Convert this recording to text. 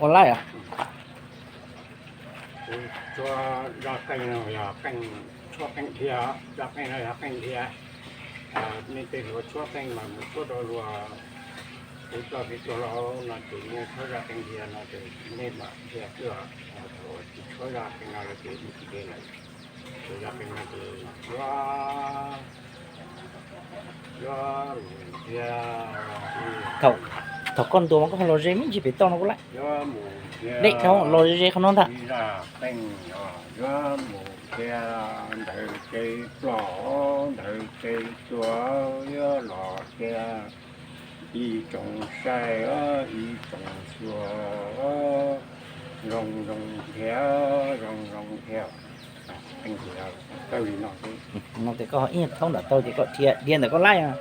Ua laij os. Kuv tshuab zaj qeej no yog qeej, tshuab qeej dhia, zaj qeej no yog qeej dhia. Nej tej hluas tshuab qeej mas mus tshuab rau luag, kuv txoj kev tuag laus no ces nej tshuab zaj qeej dhia no ces nej mam dhia xwb os. Thaum tsis tshuab zaj qeej no lawm ces tsis de lawm. Ces zaj qeej no ces yuav, yuav mus dhia. Thaum, thaum koj ntuas mas koj ho los ze me ntsis pem toj no kuv laij. Yuav mus dhia. Deb dhau los ze ze qhov no ntag. Ib zaj qeej os, yuav mus dhia ntawm tsev ploj, ntawm tsev tuag, yuav los dhia ib tsoom saib, ib tsoom xyuas, zoo zoo thiab, zoo zoo thiab. Qeej dhia tawg li no xwb. No ces koj ho ib thaub ntawm tau ces koj dhia, dhia ntawm koj laij os.